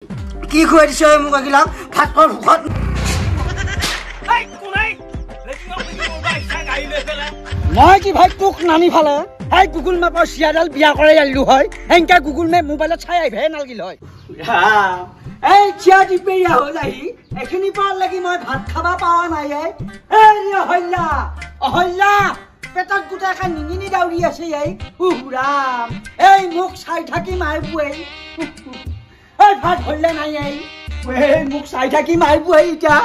কি খুৱাই দিছ মোক আগিলা ভাতৰ ভোকত? মই কি ভাই তোক নানি ফালে এই গুগল মেপৰ চিয়াডাল বিয়া কৰাই আনিলো হয়, সেনকে গুগল মেপ মোবাইলত চাই আহিবহে নালগিল হয়। এই চিয়া দিপেৰীয়া হ'ল আহি এইখিনি পাৰ লাগি মই ভাত খাবা পোৱা নাই। এই অহল্যা অহল্যা পেটত গোটেই এখন নিঙিনি দাউৰি আছে। এই উহ ৰাম, এই মোক চাই থাকি মাৰিব। এই এই ভাত ধৰিলে নাই। এই এই মোক চাই থাকি মাৰিব। এই এতিয়া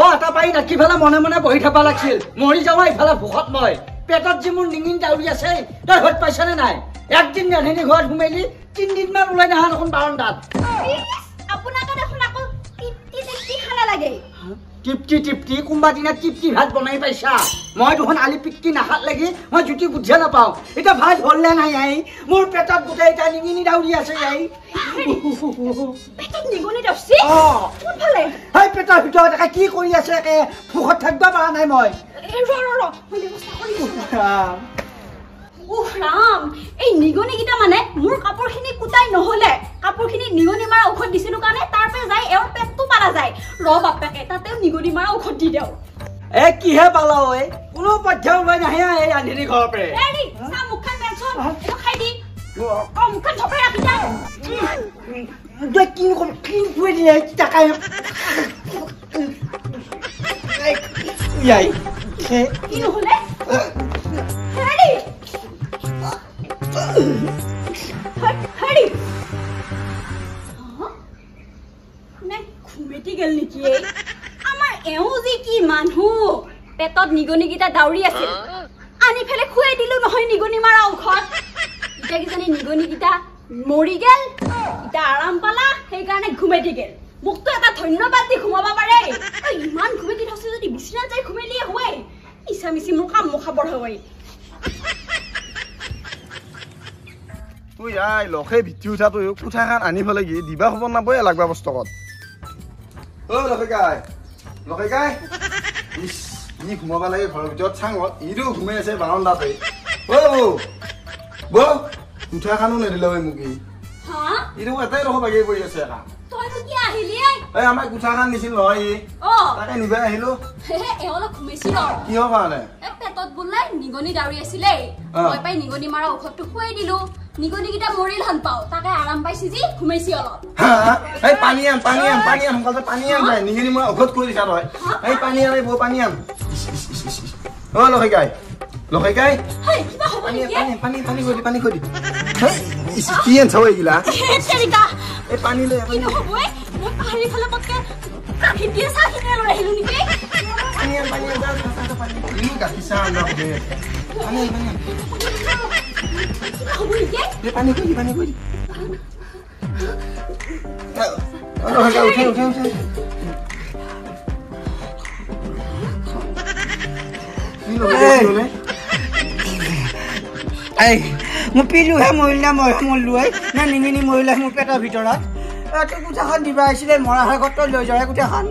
অ এটা পাৰি নাকি ফালে মনে মনে বহি থাকবা লাগছিল, মৰি যাৱা ইফালে ভোকত মই পেটত যি মোৰ নিঙিন দাউৰি আছে। তই ঘৰত পাইছানে নাই? একদিন ৰান্ধনি ঘৰত সোমাইলি তিনদিনমান ওলাই নাহা দেখোন বাৰান্দাত। টিপটি টিপটি কোনোবা দিনা টিপটি ভাত বনাই পাইছা? মই দেখোন আলি পিটকি নাখাত লাগি মই জুতি বুধিয়ে নাপাওঁ। এতিয়া ভাত হ'লনে নাই? আহি মোৰ পেটত গোটেই এতিয়া নিঙিনি দাউৰি আছে। আহি সেই পেটৰ ভিতৰত একে কি কৰি আছে, একে ভোকত থাকিব পৰা নাই মই। ৰাম, এই নিগনিকেইটা মানে মোৰ কাপোৰখিনি কুটাই নহলে কাপোৰখিনি নিগনি মাৰা ঔষধ দিছিলো কাৰণে তাৰ পৰা যাই এওঁৰ পেটটো পালা যায়। ৰ বাপেকে তাতেও নিগনি মাৰা ঔষধ দি দেওঁ। এ কিহে পালা ঐ, কোনো পথ্য ওলাই নাহে এই ৰান্ধনি ঘৰৰ পৰা। মুখখন মেলচোন, এইটো খাই দি। অ মুখখন থপৰাই ৰাখি যা। তই কি কি খুৱাই দিলে টাকাই? কি নহলে হেৰি হেৰি নে ঘুমেটি গেল নেকি আমাৰ এওঁ? যি কি মানুহ, পেটত নিগনিকেইটা দাউৰি আছিল, আনি পেলাই খুৱাই দিলো নহয় নিগনি মাৰা ঔষধ। এতিয়া কিজানি নিগনিকেইটা মৰি গেল, এতিয়া আৰাম পালা সেইকাৰণে ঘুমেটি গেল। মোকতো এটা ধন্যবাদ দি ঘুমাব পাৰে। ইমান ঘুমেটি থৈছে যদি বিচনাত যাই ঘুমেলিয়ে হয়, মিছা মিছি মোৰ কাম মুখাবৰ হয়। তুই I লখে ভিত্তি উঠা তুই কোঠাখান আনি পেলাই কি দিবা খবৰ নাপায় লাগবা বস্তকত। অ লখে গাই, লখে গাই, ইছ ই ঘুমাব লাগে ঘৰৰ ভিতৰত চাঙত, ইটো ঘুমাই আছে বাৰান্দাতে। অ বৌ বৌ, কোঠাখানো নিদিলে ঐ মোক ই। ইটো এটাই ৰখ বাগি পৰি আছে। এই আমাৰ কোঠাখান দিছিল নহয় ই, তাকে নিবাই আহিলো। কিহৰ কাৰণে? পেটত বোলে নিগনি দাউৰি আছিলে, মই পাই নিগনি মাৰা ঔষধটো খুৱাই দিলো, নিগনিকেইটা মৰিল হান পাওঁ, তাকে আৰাম পাইছি যি ঘুমাইছি অলপ। এই পানী আন, পানী আন, পানী আন, সোনকালে পানী আন যায়। নিগনি মৰা ঔষধ খুৱাই দিছা তই। এই পানী আন, এই বৌ পানী আন। অ লখে গাই, লখে গাই, পানী পানী পানী পানী খুৱাই দি, পানী খুৱাই দি। কি আনছ এইগিলা? এই পানী লৈ পানী আন, পানী আন, পানী গাখীৰ চাহ আন, পানী আন, পানী আন। পানী খুৱাই দি, পানী খুৱাই দি। উঠে উঠে উঠে। এই মোৰ পিলুহে মৰিল নে মইহে মৰিলো? এই নে নিঙিনি মৰিলে মোৰ পেটৰ ভিতৰত? তোৰ কোঠাখন দিবা আহিছিলে মৰা ঘৰত, তই লৈ যোৱা কোঠাখন।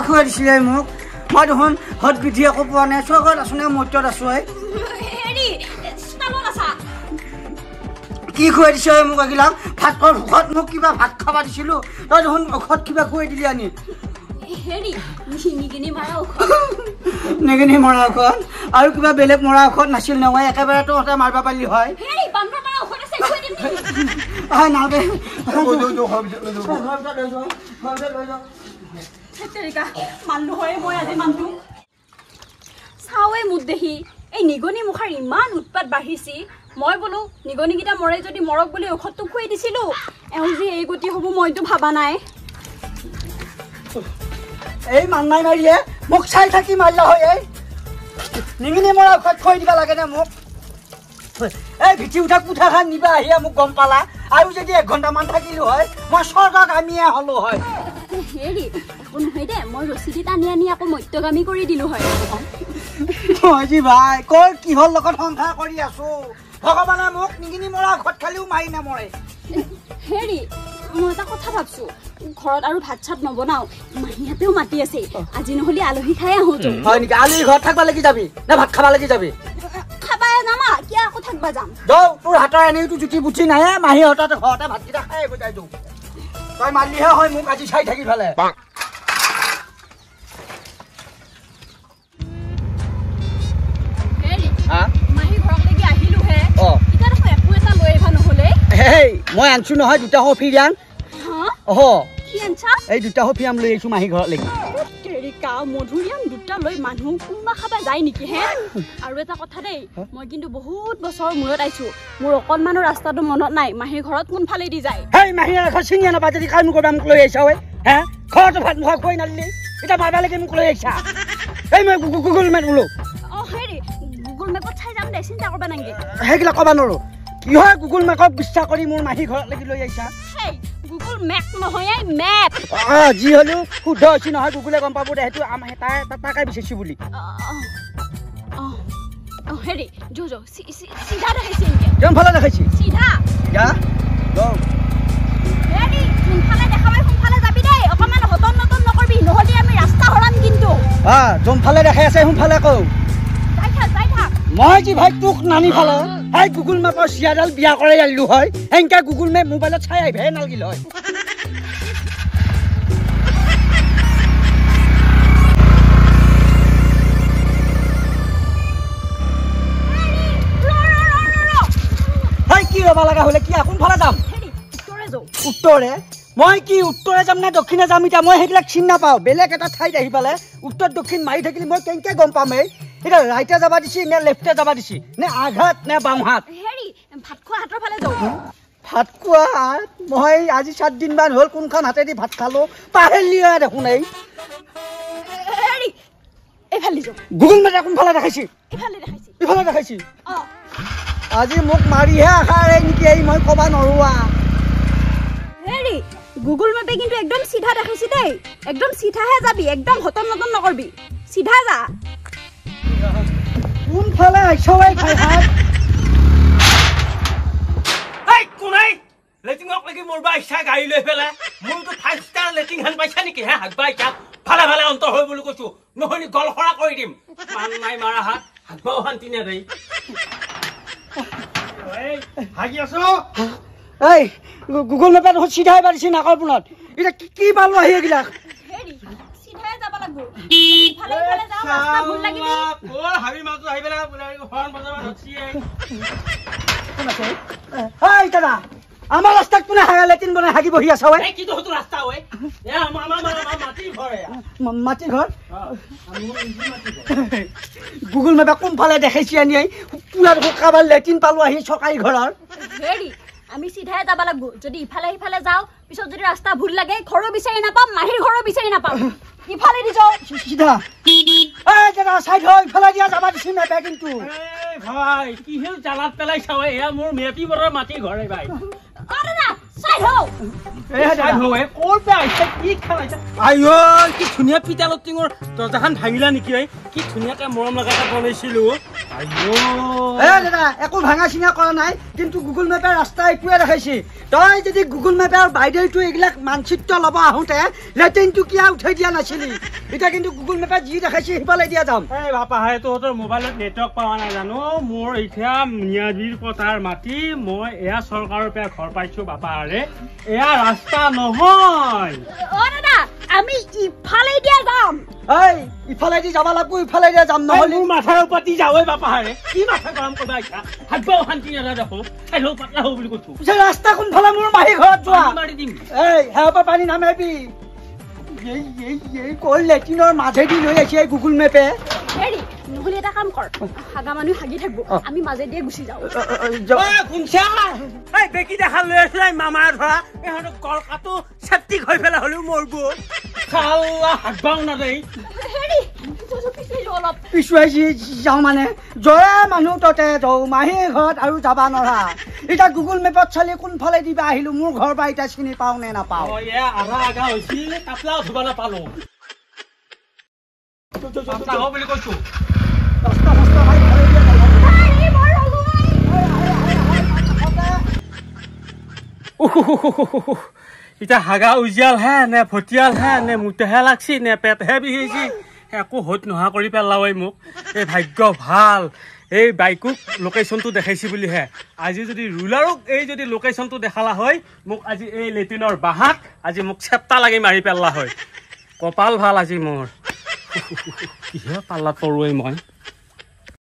খুৱাই দিছিলে মোক, মই দেখোন হত বিধি একো পোৱা নাই। স্বৰ্গত আছো নে মৰ্ত্যত আছো? এই কি খুৱাই দিছ মোক আগিলা ভাতৰ ভোকত? মোক কিবা ভাত খাবা দিছিলো, তই দেখোন ঔষধ কিবা খুৱাই দিলি আনি। নিগিনি মৰা ঔষধ আৰু কিবা বেলেগ মৰা ঔষধ নাছিল নহয়? একেবাৰে তহঁতে মাৰিব পাৰিলি হয়। নালাগে, মই আজি মানুহটো চাওৱে মোক দেখি এই নিগনি মুখাৰ ইমান উৎপাত বাঢ়িছি। মই বোলো নিগনিকেইটা মৰে যদি মৰক বুলি ঔষধটো খুৱাই দিছিলো, এওঁ যে এই গতি হ'ব মইতো ভাবা নাই। এই মান্নাই মাৰিয়ে মোক চাই থাকি মাৰিলা হয়। এই নিগিনি মৰা ঔষধ খুৱাই দিবা লাগেনে মোক? এই ভিটি উঠা কোঠাখন নিবা আহিয়ে মোক গম পালা। আৰু যদি এক ঘণ্টামান থাকিলো হয় মই স্বৰ্গগামীয়ে হলো হয়। হেৰি একো নহয় দে, মই ৰছীদি টানি আনি আকৌ মত্যগামী কৰি দিলো হয়। মই যি ভাই কৰ কিহৰ লগত সংসাৰ কৰি আছো, ভগৱানে মোক নিগিনি মৰা ঔষধ খালিও মাৰি নামৰে। হেৰি মই এটা কথা ভাবছো, ঘৰত আৰু ভাত চাত নবনাও, মাহীহঁতেও মাতি আছে, আজি নহ'লে আলহী খাই আহো। হয় নেকি? আলহী ঘৰত থাকবা লাগি যাবি নে ভাত খাবা লাগি যাবি? খাবা যাম, কিয় আকৌ থাকবা যাম? যাওঁ, তোৰ হাতৰ এনেইতো জুতি বুটি নাই, মাহীহঁতৰ ঘৰতে ভাতকেইটা খাই আহিব যাই। যাওঁ, তই মাৰিলিহে হয় মোক আজি চাই থাকি ফালে। মই আনছো নহয় দুটা ফিৰিয়ান। অহ, এই দুটা ফিৰিয়াম লৈ আহিছো মাহী ঘৰত লাগি। মধুৰিয়াম দুটা লৈ মানুহ কোনোবা খাবা যায় নেকি হে? আৰু এটা কথা দেই, মই কিন্তু বহুত বছৰ মূৰত আহিছো, মোৰ অকণমানো ৰাস্তাটো মনত নাই, মাহীৰ ঘৰত কোনফালেদি যায়। হেই, মাহীৰ ঘৰ চিনিয়ে নাপা যদি কাই মোক মোক লৈ আহিছা ঐ? হে, ঘৰতো ভাত মুখা খুৱাই নালিলি, এতিয়া মাৰবা লাগি মোক লৈ আহিছা। এই মই গুগল মেপ ওলো। অ হেৰি, গুগল মেপত চাই যাম দে, চিন্তা কৰবা নাংগে। সেইগিলা ক'বা নোৱাৰো। কি হয় গুগল মেপক বিশ্বাস কৰি মোৰ মাহী ঘৰত লাগি লৈ আহিছা? গুগল মেপ নহয়, এই মেপ। অ, যি হ'লেও শুদ্ধ হৈছে নহয়, গুগলে গম পাব দে, সেইটো আমাৰ তাই তাকে বিচাৰিছো বুলি। অ হেৰি, যো যো, চিধা দেখাইছে নেকি? কোনফালে দেখাইছে? চিধা। যা যাওঁ। হেৰি, যোনফালে দেখাব সোনফালে যাবি দেই, অকণমান হতন নতন নকৰবি, নহ'লে আমি ৰাস্তা হৰাম কিন্তু। অ, যোনফালে দেখাই আছে সোনফালে কওঁ। যাই থাক, যাই থাক। মই যি ভাই তোক নানি ফালে এই গুগল মেপৰ চিয়াডাল বিয়া কৰাই আনিলো হয়, সেনকে গুগল মেপ মোবাইলত চাই আহিবহে নালগিল হয়। কি ৰ'বা লগা হ'লে কি কোনফালে যাম? উত্তৰে। মই কি উত্তৰে যাম নে দক্ষিণে যাম এতিয়া মই সেইবিলাক চিনি নাপাওঁ। বেলেগ এটা ঠাইত আহি পেলাই উত্তৰ দক্ষিণ মাৰি থাকিলে মই কেনেকে গম পাম? এই এতিয়া ৰাইটে যাবা দিছি নে লেফ্টে যাবা দিছি, নে আঘাত নে বাওঁহাত? ভাত খোৱা হাতৰ ফালে যাওঁ। ভাত খোৱা হাত? মই আজি 7 দিনমান হ'ল কোনখন হাতেদি ভাত খালো পাহৰিলিয়ে দেখোন। এই গুগল মেপে কোনফালে দেখাইছি? ইফালে দেখাইছি। আজি মোক মাৰিহে আশাৰে নেকি এই, মই ক'বা নোৱাৰোৱা। হেৰি, গুগল মেপে কিন্তু একদম চিধা দেখাইছি দেই, একদম চিধাহে যাবি, একদম হতন নতন নকৰবি, চিধা যা। কোনফালে আহিছ এই ভাই? এই কোনাই লেটিঙক লাগি মৰবা ইচ্ছা গাড়ী লৈ পেলাই? মোৰতো 5 ষ্টাৰ লেটিং হেন পাইছা নেকি হে? হাগবা ইচ্ছা ভালে ভালে অন্ত হৈ বুলি কৈছো, নহ'লে গলসৰা কৰি দিম। মান নাই মাৰা হাত, হাগবাও শান্তি নেদেই। হাগি আছো। এই গুগল মেপে দেখোন চিধাই পাৰিছি নাকৰ পোনত, এতিয়া কি পালো আহি এইবিলাক? দাদা, আমাৰ ৰাস্তাত কোনে হাগা লেটিন বনাই হাগি বহি আছা? মাটিৰ ঘৰ। গুগল মেপে কোনফালে দেখাইছি আনি পুৰা দেখোন কাৰোবাৰ লেটিন পালো আহি চৰকাৰী ঘৰৰ। হেৰি, আমি চিধাই যাব লাগব, যদি ইফালে সিফালে যাওঁ পিছত যদি ৰাস্তা ভুল লাগে ঘৰো বিচাৰি নাপাম, মাহীৰ ঘৰো বিচাৰি নাপাম। ইফালে দি যাওঁ চিধা। এই দাদা চাইড হয়, ইফালে দিয়া যাবা দিছি মেপে কিন্তু। ভাই কি হ'ল জ্বালাত পেলাইছা? এয়া মোৰ মেপি বৰৰ মাটিৰ ঘৰে ভাই। অ দাদা চাইড হও। এই চাইড হও, এই ক'ৰ পৰা আহিছা? কি খেলাইছা? আই ঐ, কি ধুনীয়া পিতালৰ টিঙৰ দৰ্জাখন ভাঙিলা নেকি? ঐ কি ধুনীয়াকে মৰম লগাকে বনাইছিলো। এ দাদা, একো ভাঙা চিঙা কৰা নাই, কিন্তু গুগল মেপে ৰাস্তা এইটোৱে দেখাইছি। তই যদি গুগল মেপৰ বাইদেউটো এইবিলাক মানচিত্ৰ ল'ব আহোঁতে লেট্ৰিনটো কিয় উঠাই দিয়া নাছিলি? এতিয়া কিন্তু গুগল মেপে যি দেখাইছি সিফালে দিয়া যাম। এই বাপা, তহঁতৰ মোবাইলত নেটৱৰ্ক পোৱা নাই জানো? মোৰ এতিয়া ম্যাদীৰ পথাৰ মাটি, মই এয়া চৰকাৰৰ পৰা ঘৰ পাইছো বাপা। আৰে এয়া ৰাস্তা নহয়। অ দাদা, আমি ইফালে দিয়া যাম। এই ইফালেদি যাব লাগব, ইফালে দিয়া যাম, নহ'লে মোৰ মাথাৰ ওপৰত দি যাওঁ। বাপা হাৰে কি মাথা গৰম কৰবা ইচ্ছা, হাগবাও শান্তি নাদা দেখো। খাই পাতলা হও বুলি কৈছো। পিছে ৰাস্তা কোনফালে? মোৰ মাহী ঘৰত যোৱা। মাৰি দিম। এই সেয়াৰ পৰা পানী নামাবি। এই এই এই ক'ৰ লেট্ৰিনৰ মাজেদি লৈ আহিছে এই গুগল মেপে। হেৰি, নহ'লে এটা কাম কৰ, হাগা মানুহ হাগি থাকিব, আমি মাজেদিয়ে গুচি যাওঁ। শুনছা, এই বেকি দেখা লৈ আছো মামাৰ ধৰা, ইহঁতৰ গল কাটো চেপ্টিক হৈ পেলাই হ'লেও মৰব। চাল্লা হাগবাও নাযায়। হেৰি, অলপ পিছুৱাই যাওঁ মানে জয়া মানুহ ততে যাওঁ মাহী ঘৰত আৰু যাবা নৰা। এতিয়া গুগল মেপত চালি কোনফালে দিবা আহিলো, মোৰ ঘৰ পৰা এতিয়া চিনি পাওঁ নে নাপাওঁ? আধা আগা হৈছিল, কাপলা উঠিব নাপালো বুলি কৈছো। এতিয়া হাগা উজিয়াল হে নে ভটিয়াল হে নে মুতেহে লাগছি নে পেটহে বিষাইছি, একো হত নোহোৱা কৰি পেলাওৱে মোক। এই ভাগ্য ভাল এই বাইকক লোকেশ্যনটো দেখাইছি বুলিহে। আজি যদি ৰুলাৰক এই যদি লোকেশ্যনটো দেখালা হয়, মোক আজি এই লেট্ৰিনৰ বাঁহাত আজি মোক চেপ্তা লাগি মাৰি পেললা হয়। কপাল ভাল আজি মোৰ। কিহে পাল্লাত পৰোৱেই মই।